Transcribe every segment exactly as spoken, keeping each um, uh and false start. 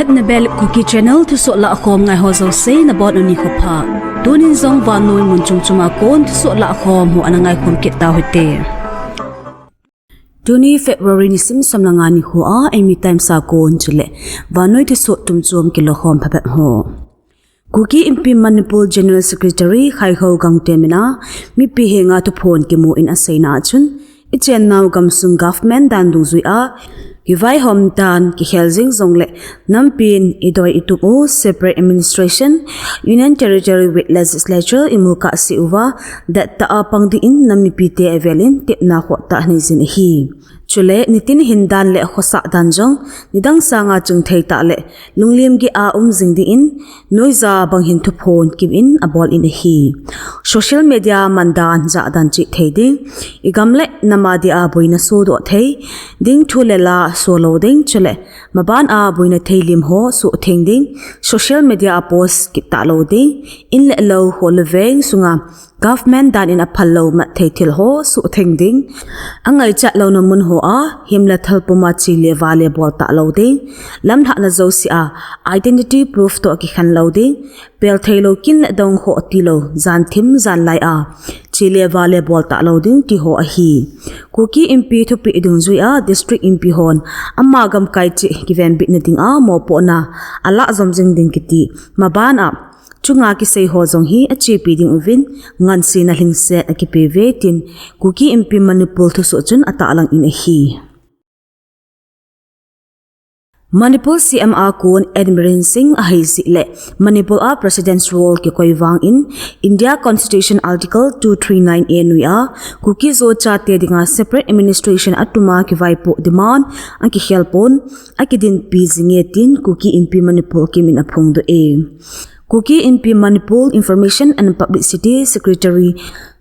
Nabel Kuki Channel thusoh lahkhom ngai ho jouse nabonun nikho pha. Tunin jong vannoi mun chom chom a kon thusoh lahkhom ho ana ngaikhom kit tauhite. Tuni February nisim som le nga nikho a Eimi Times a kon chule vannoi thusoh chom chom kilakhom phabep ho. Kuki Inpi Manipur General Secretary Khaikhou Gangte mina mipi henga thuphon kimun aseina a chun, ichennau gamsung government dan dungjuia kivaihom dan kikhel jing jongle nampin idoi itup u separate administration, Union Territory with legislature imu kahseuva, dettah a pang dingin nam mipite avelin tepna khohtah neijin ahi. Chule nitin hindan le khosah dan jong nidang sanga chingthei tah le lunglim gih a um jing dingin noija banghin thuphon kimin abolin ahi. Social media mandan jahdan chih thei ding, igam le nam a dia boina sodoh thei ding, thu le la solou ding, chule maban a boina thei lim ho suhtheng ding, social media a post kit talou ding, in le lou, kho le veng sunga government dan in aphal lou mat thei thil ho suhtheng ding, angaichat louna mun hoa him le thal puma che le vale bol talou ding, lamlhahna jousea identity proof toh kikhen lou ding, pel theilou kin le dong kho tilou, jan thim jan lai a che le vale bol talou ding tiho ahi. Kuki Inpi thupeh dungjuia District Inpi hon ama gamkai cheh kivenbitna dinga mopohna alah jom jing ding kiti, maban a chunga kisei ho jong hi achepi ding uvin, ngansena lhingset akipeuve tin Kuki Inpi Manipur thusoh chun atahlangin ahi. Manipur C M a kon N Biren Singh ahei jeh le Manipur a President's Rule kikoi vangin India Constitution Article two three nine A noija Kuki-Zo chate dinga separate administration atuma kivaipoh demand akikhel pon, akidinpi jinge tin Kuki Inpi Manipur kimin aphongdoh e. Kuki Inpi Manipur Information and Publicity Secretary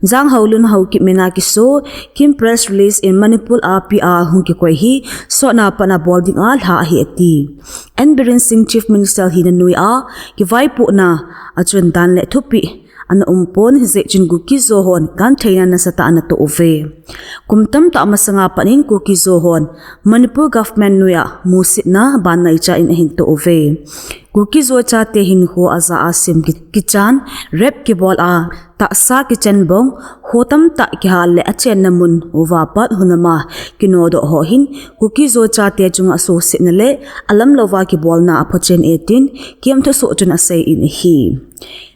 Janghaolun Haokip mina kiso Kim press release in Manipur a P R hung kikoi hi sotna patna bol dinga lha ahi ati. N Biren Singh Chief Minister hina noija kivaipohna achun dan le thupeh ana um pon, hijeh chun Kuki-Zo hon gentheina nasatah ana toh uve. Kum tamtah masanga pat in Kuki-Zo hon Manipur government noija musetna bannaicha in ahin toh uve. Kuki-Zo chate hinkho aja a sim ki-, kichan, rape kibol a, tahsa kichen bong, kho tamtah kihal le achenna mun uva pat hunama kinodoh ho hin Kuki-Zo chate chunga suhsetna le alamlouva kibolna aphochen e tin Kim thusoh chun aseiyin ahi.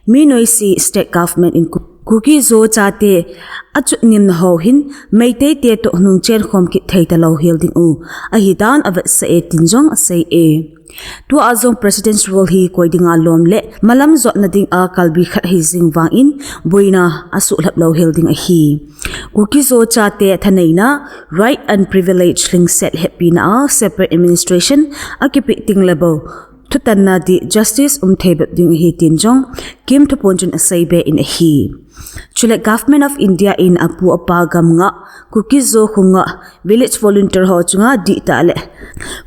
Mi noise state government in Ku-, Kuki-Zo chate achutngimna ho hin Meitei te toh nungchen khom kit thei talou hel ding u ahidan avetsah e tin jong asei e. Tua jong President's Rule hi koi dinga lom le malam jotna dinga kalbi khat hijing vangin boina asuhlhap lou hel ding ahi. Kuki-Zo chate thaneina, right and privilege lhingset hepina a separate administration akipeh ding le bou thutanna ding justice um thei bep ding ahi tin jong Kim thuphon chun aseibe in ahi. Chule Government of India in apu apa gamngah, Kuki-Zo khongah, village volunteer ho chunga dihtah le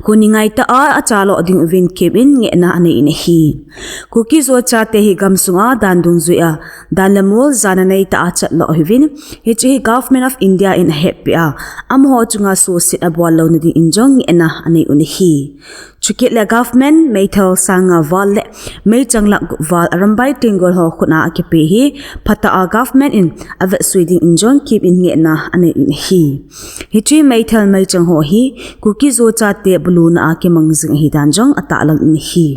kho ni ngaitah a achalo ding uvin Kim in ngehna aneiyin ahi. Kuki-Zo chate hi gamsunga dan dungjuia dan le mol jana neitah a chatlou ahiuvin, hiche hi Government of India in ahetpeh a, amaho chunga suhset abol louna dingin jong ngehna aneiyin ahi. Chukit le government meithal sang nga val le meichang lakh gup val Arambai Tenggol ho khutna akipe hi phatah a government in avetsui dingin jong Kim in ngehna aneiyin ahi. Hiche meithal meichang ho hi Kuki-Zo chate buluna a kimang jing ahidan jong atahlangin ahi.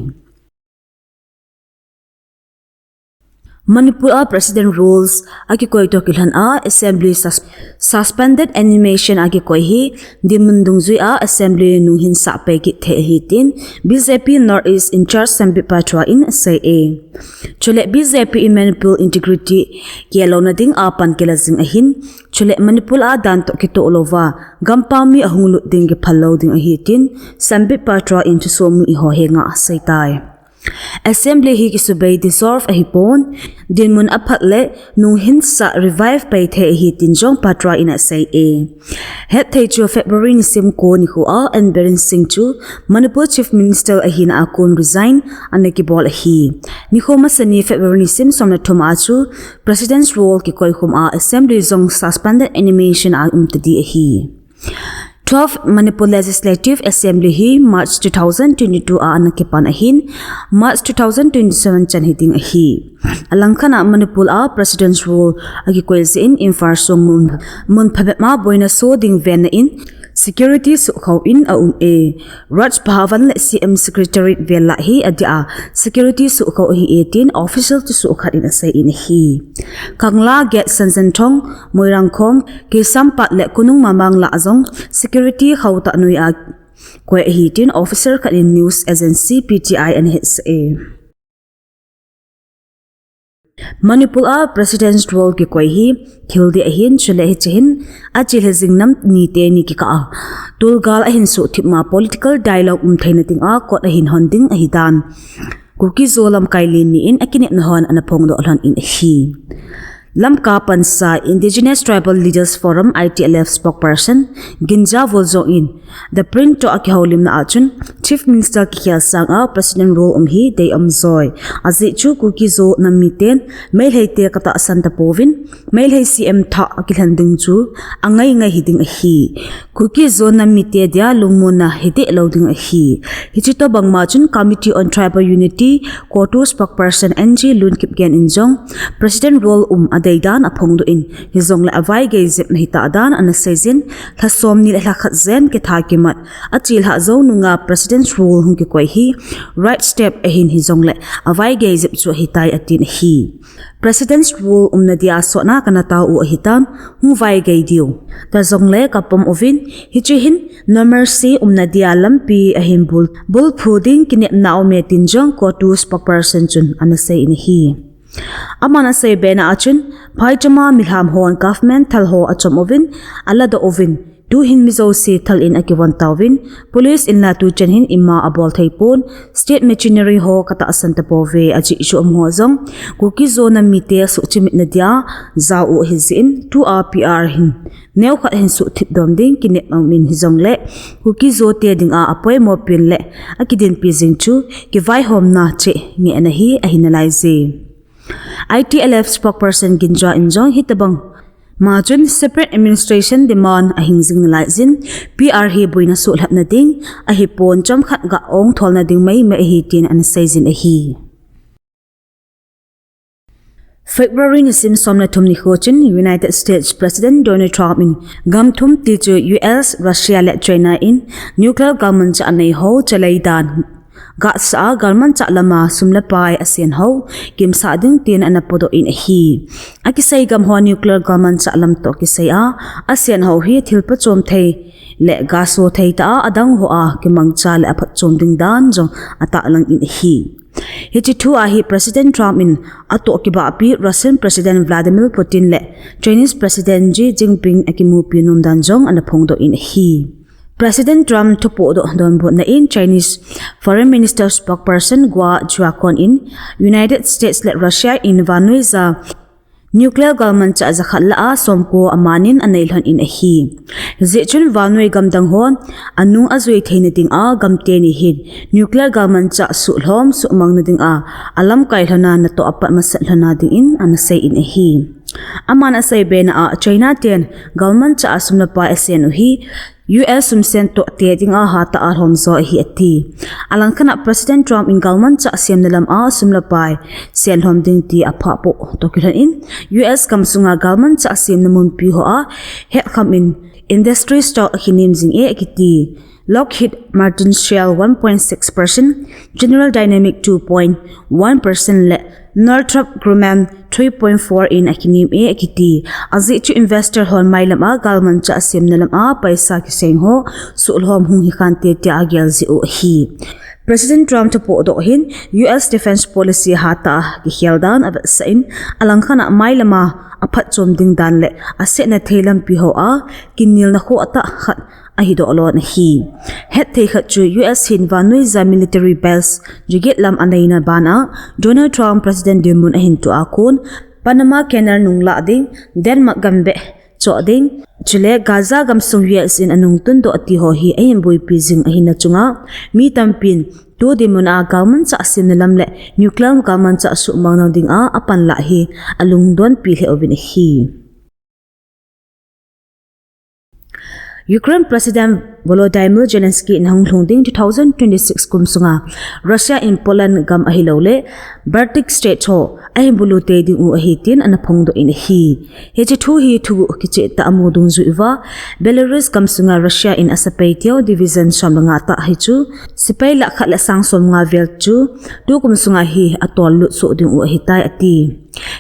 Manipur a President Rules akikoi toh kilhon a Assembly sus-, Suspended Animation akikoi hi dinmun dungjuia Assembly nunghin sah pai kit thei ahi tin B J P North East in-charge Sambit Patra in asei e. Chule B J P in Manipur integrity kilouna dinga pan kila jing ahin, chule Manipur a dan toh kitoh louva gampam mi ahung lut ding kiphal lou ding ahi tin Sambit Patra in thusomi ho henga aseitai. Assembly hi kisubei dissolve ahipon, dinmun aphat le nunghin sah revive pai thei ahi tin jong Patra in asei e. Hetthei chu February nisim ko nikho a N Biren Singh chu Manipur Chief Minister ahina a kon resign ana kibol ahi. Nikho masani February nisim som le thum a chu President's Rule kikoi khum a Assembly jong suspended animation a um tadi ahi. Twelve Manipur Legislative Assembly hi March two thousand twenty-two a ana kipan ahin, March two thousand twenty-seven chan hiding ahi. Alangkhat a Manipur a President's Rule akikoi jeh in Imphal sung mun, mun phabep ma boina so ding venna in security suhkhou in aum e. Raj Bhavan le C M Secretariat vel lah hi adia security suhkhou ahi e tin official thusoh khat in asei in ahi. Kangla Gate, Sanjanthong, Moirangkhom, Keisampat le Konung Mamang lah jong security khou tah noi a koi ahi tin officer khat in news agency P T I ana hetsah e. Manipur a President's Rule kikoi hi thil dih ahin, chule hiche hin achil hi jing nam ni teni kikah a tolgal ahin suhthip ma political dialogue um theina ding a kot ahin hon ding ahidan Kuki-Zo lamkai len ni in akinepna hon ana phongdoh lhon in ahi. Lamka Pansa Indigenous Tribal Leaders Forum, I T L F spokesperson Ginjavol jong in The Print toh akihoulimna a chun Chief Minister kikhel sang a President Rule um hi deium joi. Ajeh chu Kuki-Zo nam miten Meitei te katahsan tapouvin, Meitei C M thah akilhen ding chu angai ngai hiding ahi. Kuki-Zo nam mite dia lungmonna hideh lou ding ahi. Hiche tobang ma chun Committee on Tribal Unity, CoTU spokesperson N G Lun Kipgen in jong President Rule um adeidan aphongdoh in, hijongle avaigei jep ahitah dan ana seijin, lha somni le lha khat jen kitha kimat, achil hah jou nunga President's Rule hung kikoi hi right step ahin, hijongle avaigei jep chu ahitai atin ahi. President's Rule umna dia sotna kana tao u ahitan, hung vaigei diu. Tajongle kapom uvin, hiche hin no mercy umna dia lampi ahin bul, bulphu ding kinepna aume tin jong CoTU spokesperson chun ana sei in ahi. Aman asei bena a chun, Phaichama milham hon government thal ho achom uvin, aladoh uvin, tuhin mi jouse thal in akivon tauvin, police in la tuchan hin ima abol thei pon, state machinery ho katahsan tapouve, ajeh chu amaho jong Kuki-Zo nam mite suhchimitna dia jao u ahijeh in, tua P R hin neokhat hin suhthip dom ding kinep aumin, hijongle Kuki-Zo te dinga apoimo pen le akidinpi jing chu kivaihomna cheh ngehna hi ahi nalaije. I T L F spokesperson Ginjavol in jong hitobang ma chun separate administration demand ahing jing nalaijin, P R hi boina suhlhapna ding ahipon, chomkhat ga ong tholna ding maimai ahi tin ana seijin ahi. February nisim som le thum nikho chun United States President Donald Trump in gam thum ti chu U S, Russia le China in nuclear galmanchah anei ho chalai dan gahsah a galmanchah lama sum le pai asen ho kimsah ding tin ana podoh in ahi. Akisei gam ho nuclear galmanchah lam toh kisai a asen ho hi thil pachom thei le gaso thei tah a adang ho a kimangcha le aphatchom ding dan jong atahlang in ahi. Hiche thu a hi President Trump in atoh kibahpi Russian President Vladimir Putin le Chinese President Xi Jinping akimupi nom dan jong ana phongdoh in ahi. President Trump thupohdoh donbutna in Chinese Foreign Minister spokesperson Guo Jiakun in United States le Russia in vannoija nuclear galmanchah jakhat lah a somko amanin anei lhon in ahi. Hijeh chun vannoi gamdang hon anung ajui theina dinga gamteni hin nuclear galmanchah suhlhom suhmangna dinga alamkai lhona natoh apat masat lhona dingin ana sei in ahi. Aman asei bena a China ten galmanchah a sum le pai asen u hi U S sumsen toh te dinga hatah a lhomjo ahi ati. Alangkhat a President Trump in galmanchah semna lam a sum le pai sen lhom ding ti aphah poh toh kilhon in U S gamsunga galmanchah semna munpi ho a hetkham in industry stock akinem jing e akiti. Lockheed Martin Shell one point six percent, General Dynamic two point one percent le Northrop Grumman three point four in akinem e akiti. Ajeh chu investor hon mailam a galmanchah semna lam a paisa kiseng ho suhlhom hung hikhante tia agel jeh u ahi. President Trump thupohdoh hin U S defense policy hatah a kikhel dan avetsah in alangkhat a mailam a aphatchom ding dan le asetna thei lampi ho a kinelna khoh tah khat ahidoh lhon ahi. Hetthei khat chu U S hin vannoija military base jaget lam aneina bana Donald Trump President dinmun ahin toh a kon Panama Canal nunglah ding, Denmark gambeh choh ding, chule Gaza gamsung U S in anung tundoh ti ho hi ahin boipi jing ahina chunga mi tampin tu dinmun a galmanchah semna lam le nuclear galmanchah suhmangna dinga apanlah hi alungdonpi lheh uvin ahi. Ukraine President Volodymyr Zelensky in ahung lhung ding two thousand twenty-six kum sunga Russia in Poland gam ahilouleh Baltic State ho ahin bulu tei ding u ahi tin ana phongdoh in ahi. Hiche thu hi thuguh kicheh tah amu dungjui uva, Belarus gam sunga Russia in asepai teu division som le nga tah hichu sepai lakh khat le sang som nga vel chu tukum sunga hi atollut soh ding u ahitai ati.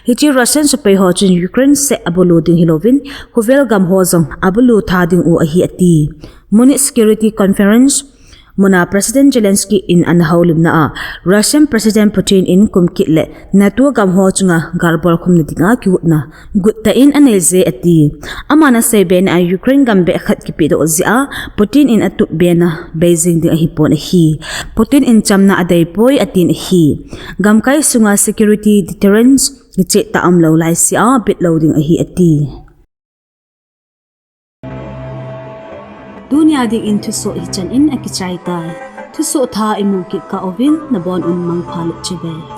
Hiche Russian sepai ho chun Ukraine seh abulu ding hilouvin, khovel gam ho jong abulu tha ding u ahi ati. Munich Security Conference muna President Zelensky in ana houlimna a, Russian President Putin in kum kit le NATO gam ho chunga galbol khumna dinga kiutna guttah in anei je ati. Aman asei bena a Ukraine gam beh khat kipedoh jeh a Putin in atup bena bei jing ding ahipon ahi. Putin in chamna adeipoi atin ahi. Gamkai sunga security deterrence kicheh tah aumlou laisea bit lou ding ahi ati. Tunia dingin thusoh hichan in akichai tai. Thusoh thah imu kit kah uvin nabon un mangpha le chibai.